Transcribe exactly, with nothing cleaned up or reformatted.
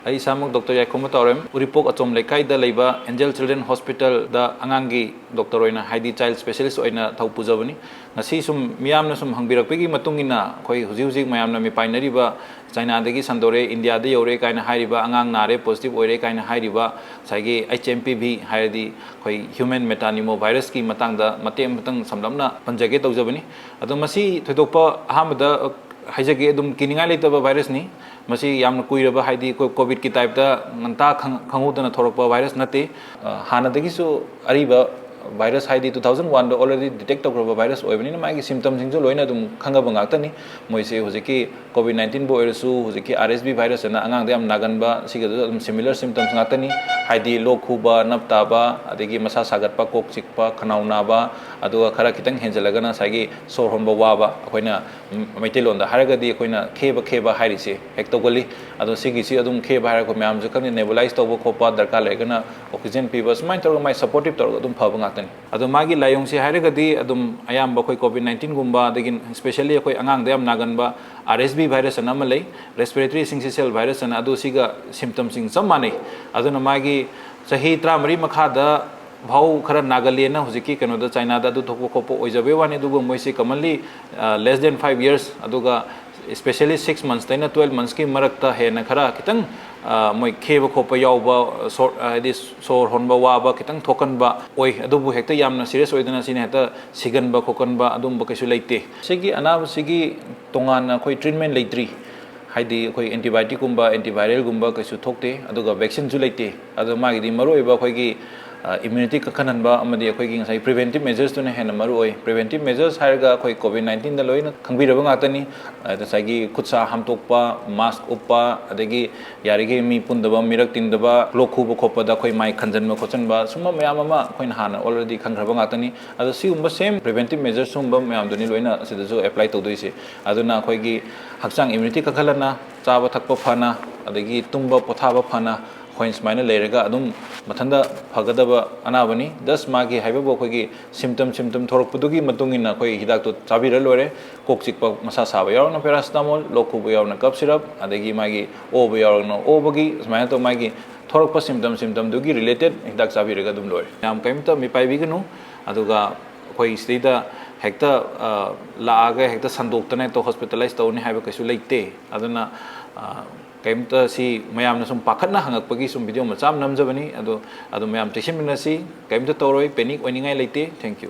ꯑꯩ ꯏꯁꯥꯃꯛ ꯗꯣꯛꯇꯔ ꯌꯥꯏꯈꯣꯝꯕ ꯇꯥꯎꯔꯦꯝ, ꯎꯔꯤꯄꯣꯛ ꯑꯆꯣꯝ ꯂꯩꯀꯥꯏꯗ ꯂꯩꯕ ꯑꯦꯟꯖꯦꯜ ꯆꯤꯜꯗ꯭ꯔꯦꯟ ꯍꯣꯁꯄꯤꯇꯥꯜꯗ ꯑꯉꯥꯡꯒꯤ ꯗꯣꯛꯇꯔ ꯑꯣꯏꯅ, ꯍꯥꯏꯗꯤ ꯆꯥꯏꯜ ꯁ꯭ꯄꯦꯁꯤꯌꯦꯂꯤꯁ ꯑꯣꯏꯅ ꯊꯧ ꯄꯨꯖꯕꯅꯤ꯫ ꯉꯁꯤ ꯁꯨꯝ ꯃꯤꯌꯥꯝꯅ ꯁꯨꯝ ꯍꯪꯕꯤꯔꯛꯄꯒꯤ ꯃꯇꯨꯡ ꯏꯟꯅ, ꯑꯩꯈꯣꯏ ꯍꯧꯖꯤꯛ ꯍꯧꯖꯤꯛ ꯃꯌꯥꯝꯅ ꯃꯤꯄꯥꯏꯅꯔꯤꯕ ꯆꯥꯏꯅꯥꯗꯒꯤ ꯁꯟꯗꯣꯔꯛꯑꯦ, ꯏꯟꯗꯤꯌꯥꯗ ꯌꯧꯔꯛꯑꯦ ꯀꯥꯏꯅ ꯍꯥꯏꯔꯤꯕ, ꯑꯉꯥꯡ ꯅꯥꯔꯦ, ꯄꯣꯖꯤꯇꯤꯚ ꯑꯣꯏꯔꯦ ꯀꯥꯏꯅ ꯍꯥꯏꯔꯤꯕ ꯉꯁꯥꯏꯒꯤ ꯑꯩꯆ ꯑꯦꯝ ꯄꯤ ꯚꯤ, ꯍꯥꯏꯔꯗꯤ ꯑꯩꯈꯣꯏ ꯍ꯭ꯌꯨꯃꯦꯟ ꯃꯦꯇꯥꯅꯤꯃꯣ ꯚꯥꯏꯔꯁꯀꯤ ꯃꯇꯥꯡꯗ ꯃꯇꯦꯛ ꯑꯃꯇꯪ ꯁꯝꯂꯞꯅ ꯄꯟꯖꯒꯦ ꯇꯧꯖꯕꯅꯤ꯫ ꯑꯗꯣ ꯃꯁꯤ ꯊꯣꯏꯗꯣꯛꯄ, ꯑꯍꯥꯟꯕꯗ ꯍꯥꯏꯖꯒꯦ, ꯑꯗꯨꯝ ꯀꯤꯅꯤꯡꯉꯥꯏ ꯂꯩꯇꯕ ꯚꯥꯏꯔꯁꯅꯤ꯫ ꯃꯁꯤ ꯌꯥꯝꯅ ꯀꯨꯏꯔꯕ, ꯍꯥꯏꯗꯤ ꯑꯩꯈꯣꯏ ꯀꯣꯚꯤꯗꯀꯤ ꯇꯥꯏꯞꯇ ꯉꯟꯇꯥ ꯈꯪ-, ꯈꯪꯍꯧꯗꯅ ꯊꯣꯔꯛꯄ ꯚꯥꯏꯔꯁ ꯅꯠꯇꯦ꯫ ꯑ, ꯍꯥꯟꯅꯗꯒꯤꯁꯨ ꯑꯔꯤꯕ ꯚꯥꯏꯔꯁ, ꯍꯥꯏꯗꯤ ꯇꯨ ꯊꯥꯎꯖꯟ ꯋꯥꯟꯗ ꯑꯣꯜꯔꯦꯗꯤ ꯗꯤꯇꯦꯛ ꯇꯧꯈ꯭ꯔꯕ ꯚꯥꯏꯔꯁ ꯑꯣꯏꯕꯅꯤꯅ, ꯃꯥꯒꯤ ꯁꯤꯝꯇꯝꯁꯤꯡꯁꯨ ꯂꯣꯏꯅ ꯑꯗꯨꯝ ꯈꯪꯉꯕ ꯉꯥꯛꯇꯅꯤ꯫ ꯃꯣꯏꯁꯦ ꯍꯧꯖꯤꯛꯀꯤ ꯀꯣꯚꯤꯗ ꯅꯥꯏꯟꯇꯤꯟꯕꯨ ꯑꯣꯏꯔꯁꯨ, ꯍꯧꯖꯤꯛꯀꯤ ꯑꯥꯔ ꯑꯦꯁ ꯚꯤ ꯚꯥꯏꯔꯁ ꯑꯅ ꯑꯉꯥꯡꯗ ꯌꯥꯝ ꯅꯥꯒꯟꯕ, ꯁꯤꯒꯗꯁꯨ ꯑꯗꯨꯝ ꯁꯤꯃꯤꯂꯔ ꯁꯤꯝꯇꯝꯁ ꯉꯥꯛꯇꯅꯤ꯫ ꯍꯥꯏꯗꯤ ꯂꯣꯛ ꯈꯨꯕ, ꯅꯞ ꯇꯥꯕ, ꯑꯗꯒꯤ ꯃꯁꯥ ꯁꯥꯒꯠꯄ, ꯀꯣꯛ ꯆꯤꯛꯄ, ꯈꯅꯥꯎ ꯅꯥꯕ, ꯑꯗꯨꯒ ꯈꯔ ꯈꯤꯇꯪ ꯍꯦꯟꯖꯜꯂꯒꯅ ꯉꯁꯥꯏꯒꯤ ꯁꯣꯔ ꯍꯣꯟꯕ ꯋꯥꯕ, ꯑꯩꯈꯣꯏꯅ ꯃꯩꯇꯩꯂꯣꯟꯗ ꯍꯥꯏꯔꯒꯗꯤ ꯑꯩꯈꯣꯏꯅ ꯈꯦꯕ ꯈꯦꯕ ꯍꯥꯏꯔꯤꯁꯦ ꯍꯦꯛ ꯇꯧꯒꯜꯂꯤ꯫ ꯑꯗꯣ ꯁꯤꯒꯤꯁꯤ ꯑꯗꯨꯝ ꯈꯦꯕ ꯍꯥꯏꯔꯒ ꯑꯩꯈꯣꯏ ꯃꯌꯥꯝꯁꯨ ꯈꯪꯅꯩ, ꯅꯦꯕꯨꯂꯥꯏꯁ ꯇꯧꯕ ꯈꯣꯠꯄ, ꯗꯔꯀꯥꯔ ꯂꯩꯔꯒꯅ ꯑꯣꯛꯁꯤꯖꯦꯟ ꯄꯤꯕ, ꯁꯨꯃꯥꯏꯅ ꯇꯧꯔꯒ ꯃꯥꯏ ꯁꯄꯣꯔꯇꯤꯞ ꯇꯧꯔꯒ ꯑꯗꯨꯝ ꯐꯕ ꯉꯥꯛꯇꯅꯤ꯫ ꯑꯗꯣ ꯃꯥꯒꯤ ꯂꯥꯏꯑꯣꯡꯁꯤ ꯍꯥꯏꯔꯒꯗꯤ ꯑꯗꯨꯝ ꯑꯌꯥꯝꯕ ꯑꯩꯈꯣꯏ ꯀꯣꯚꯤꯗ ꯅꯥꯏꯟꯇꯤꯟꯒꯨꯝꯕ, ꯑꯗꯒꯤ ꯏꯁꯄꯦꯁꯦꯜꯂꯤ ꯑꯩꯈꯣꯏ ꯑꯉꯥꯡꯗ ꯌꯥꯝ ꯅꯥꯒꯟꯕ ꯑꯥꯔ ꯑꯦꯁ ꯚꯤ ꯚꯥꯏꯔꯁ ꯑꯅ ꯑꯃ ꯂꯩ, ꯔꯦꯁꯄꯤꯔꯦꯇꯔꯤ ꯁꯤꯟꯁꯤꯁꯦꯜ ꯚꯥꯏꯔꯁ ꯑꯅ, ꯑꯗꯨ ꯁꯤꯒ ꯁꯤꯝꯇꯝꯁꯤꯡ ꯆꯞ ꯃꯥꯟꯅꯩ꯫ ꯑꯗꯨꯅ ꯃꯥꯒꯤ ꯆꯍꯤ ꯇꯔꯥꯃꯔꯤ ꯃꯈꯥꯗ ꯐꯥꯎ ꯈꯔ ꯅꯥꯒꯜꯂꯦꯅ ꯍꯧꯖꯤꯛꯀꯤ ꯀꯩꯅꯣꯗ ꯆꯥꯏꯅꯥꯗ ꯑꯗꯨ ꯊꯣꯛꯄ ꯈꯣꯠꯄ ꯑꯣꯏꯖꯕꯩ ꯋꯥꯅꯤ, ꯑꯗꯨꯕꯨ ꯃꯣꯏꯁꯤ ꯀꯃꯟꯂꯤ, ꯑ, ꯂꯦꯁ ꯗꯦꯟ ꯐꯥꯏꯚ ꯌꯔꯁ, ꯑꯗꯨꯒ ꯏꯁꯄꯦꯁꯦꯜꯂꯤ ꯁꯤꯛꯁ ꯃꯟꯁꯇꯩꯅ ꯇ꯭ꯋꯦꯜꯐ ꯃꯟꯁꯀꯤ ꯃꯔꯛꯇ ꯍꯦꯟꯅ ꯈꯔ ꯈꯤꯇꯪ, ꯑ, ꯃꯣꯏ ꯈꯦꯕ ꯈꯣꯠꯄ ꯌꯥꯎꯕ, ꯁꯣꯔ, ꯍꯥꯏꯗꯤ ꯁꯣꯔ ꯍꯣꯟꯕ ꯋꯥꯕ ꯈꯤꯇꯪ ꯊꯣꯛꯀꯟꯕ ꯑꯣꯏ, ꯑꯗꯨꯕꯨ ꯍꯦꯛꯇ ꯌꯥꯝꯅ ꯁꯤꯔꯤꯌꯁ ꯑꯣꯏꯗꯅ ꯁꯤꯅ ꯍꯦꯛꯇ ꯁꯤꯒꯟꯕ ꯈꯣꯠꯀꯟꯕ ꯑꯗꯨꯝꯕ ꯀꯩꯁꯨ ꯂꯩꯇꯦ꯫ ꯁꯤꯒꯤ ꯑꯅꯥꯕꯁꯤꯒꯤ ꯇꯣꯉꯥꯟꯅ ꯑꯩꯈꯣꯏ ꯇ꯭ꯔꯤꯠꯃꯦꯟ ꯂꯩꯇ꯭ꯔꯤ꯫ ꯍꯥꯏꯗꯤ ꯑꯩꯈꯣꯏ ꯑꯦꯟꯇꯤꯕꯥꯏꯑꯣꯇꯤꯛꯀꯨꯝꯕ, ꯑꯦꯟꯇꯤꯚꯥꯏꯔꯦꯜꯒꯨꯝꯕ ꯀꯩꯁꯨ ꯊꯣꯛꯇꯦ, ꯑꯗꯨꯒ ꯚꯦꯛꯁꯤꯟꯁꯨ ꯂꯩꯇꯦ꯫ ꯑꯗꯣ ꯃꯥꯒꯤꯗꯤ ꯃꯔꯨꯑꯣꯏꯕ ꯑꯩꯈꯣꯏꯒꯤ, ꯑ, ꯏꯝꯌꯨꯅꯤꯇꯤ ꯀꯟꯈꯠꯍꯟꯕ ꯑꯃꯗꯤ ꯑꯩꯈꯣꯏꯒꯤ ꯉꯁꯥꯏ ꯄ꯭ꯔꯤꯚꯦꯟꯇꯤꯞ ꯃꯦꯖꯔꯁꯇꯨꯅ ꯍꯦꯟꯅ ꯃꯔꯨꯑꯣꯏ꯫ ꯄ꯭ꯔꯤꯚꯦꯟꯇꯤꯞ ꯃꯦꯖꯔꯁ ꯍꯥꯏꯔꯒ ꯑꯩꯈꯣꯏ ꯀꯣꯚꯤꯗ ꯅꯥꯏꯟꯇꯤꯟꯗ ꯂꯣꯏꯅ ꯈꯪꯕꯤꯔꯕ ꯉꯥꯛꯇꯅꯤ꯫ ꯑꯗ ꯉꯁꯥꯏꯒꯤ ꯈꯨꯠ ꯁꯥ ꯍꯥꯝꯗꯣꯛꯄ, ꯃꯥꯁꯛ ꯎꯞꯄ, ꯑꯗꯒꯤ ꯌꯥꯔꯤꯈꯩ ꯃꯤ ꯄꯨꯟꯗꯕ, ꯃꯤꯔꯛ ꯇꯤꯟꯗꯕ, ꯂꯣꯛ ꯈꯨꯕ ꯈꯣꯠꯄꯗ ꯑꯩꯈꯣꯏ ꯃꯥꯏ ꯈꯟꯖꯟꯕ ꯈꯣꯠꯆꯟꯕ, ꯁꯨꯝꯕ ꯃꯌꯥꯝ ꯑꯃ ꯑꯩꯈꯣꯏꯅ ꯍꯥꯟꯅ ꯑꯣꯜꯔꯦꯗꯤ ꯈꯪꯈ꯭ꯔꯕ ꯉꯥꯛꯇꯅꯤ꯫ ꯑꯗꯣ ꯁꯤꯒꯨꯝꯕ ꯁꯦꯝ ꯄ꯭ꯔꯤꯚꯦꯟꯇꯤꯞ ꯃꯦꯖꯔ ꯁꯤꯒꯨꯝꯕ ꯃꯌꯥꯝꯗꯨꯅꯤ ꯂꯣꯏꯅ ꯑꯁꯤꯗꯁꯨ ꯑꯦꯄ꯭ꯂꯥꯏ ꯇꯧꯗꯣꯏꯁꯦ꯫ ꯑꯗꯨꯅ ꯑꯩꯈꯣꯏꯒꯤ ꯍꯛꯆꯥꯡ ꯏꯝꯌꯨꯅꯤꯇꯤ ꯀꯟꯈꯠꯂꯅ, ꯆꯥꯕ ꯊꯛꯄ ꯐꯅ, ꯑꯗꯒꯤ ꯇꯨꯝꯕ ꯄꯣꯊꯥꯕ ꯐꯅ, ꯑꯩꯈꯣꯏꯅ ꯁꯨꯃꯥꯏꯅ ꯂꯩꯔꯒ ꯑꯗꯨꯝ ꯃꯊꯟꯇ ꯐꯒꯗꯕ ꯑꯅꯥꯕꯅꯤ꯫ Just ꯃꯥꯒꯤ ꯍꯥꯏꯕꯕꯨ ꯑꯩꯈꯣꯏꯒꯤ symptom symptom ꯊꯣꯔꯛꯄꯗꯨꯒꯤ ꯃꯇꯨꯡ ꯏꯟꯅ ꯑꯩꯈꯣꯏ ꯍꯤꯗꯥꯛꯇꯣ ꯆꯥꯕꯤꯔ ꯂꯣꯏꯔꯦ꯫ ꯀꯣꯛ ꯆꯤꯛꯄ ꯃꯁꯥ ꯁꯥꯕ ꯌꯥꯎꯔꯒꯅ paracetamol, ꯂꯣꯛ ꯈꯨꯕ ꯌꯥꯎꯔꯒꯅ cough syrup, ꯑꯗꯒꯤ ꯃꯥꯒꯤ ꯑꯣꯕ ꯌꯥꯎꯔꯒꯅ ꯑꯣꯕꯒꯤ, ꯁꯨꯃꯥꯏꯅ ꯇꯧ ꯃꯥꯒꯤ ꯊꯣꯔꯛꯄ symptom symptomꯗꯨꯒꯤ related ꯍꯤꯗꯥꯛ ꯆꯥꯕꯤꯔꯒ ꯑꯗꯨꯝ ꯂꯣꯏꯔꯦ꯫ ꯃꯌꯥꯝ ꯀꯔꯤꯝꯇ ꯃꯤꯄꯥꯏꯕꯤꯒꯅꯨ꯫ ꯑꯗꯨꯒ ꯑꯩꯈꯣꯏ ꯁꯤꯗꯩꯗ ꯍꯦꯛꯇ, ꯑ, ꯂꯥꯛꯑꯒ ꯍꯦꯛꯇ ꯁꯟꯗꯣꯛꯇꯅ ꯍꯦꯛꯇ hospitalize ꯇꯧꯅꯤ ꯍꯥꯏꯕ ꯀꯩꯁꯨ ꯂꯩꯇꯦ꯫ ꯑꯗꯨꯅ, ꯑ, ꯀꯔꯤꯝꯇ ꯁꯤ ꯃꯌꯥꯝꯅ ꯁꯨꯝ ꯄꯥꯈꯠꯅ ꯍꯪꯉꯛꯄꯒꯤ ꯁꯨꯝ video ꯃꯆꯥ ꯑꯃ ꯅꯝꯖꯕꯅꯤ꯫ ꯑꯗꯣ, ꯑꯗꯣ ꯃꯌꯥꯝ ꯆꯦꯛꯁꯤꯟꯃꯤꯟꯅꯁꯤ, ꯀꯔꯤꯝꯇ ꯇꯧꯔꯣꯏ, panic ꯑꯣꯏꯅꯤꯡꯉꯥꯏ ꯂꯩꯇꯦ꯫ Thank you꯫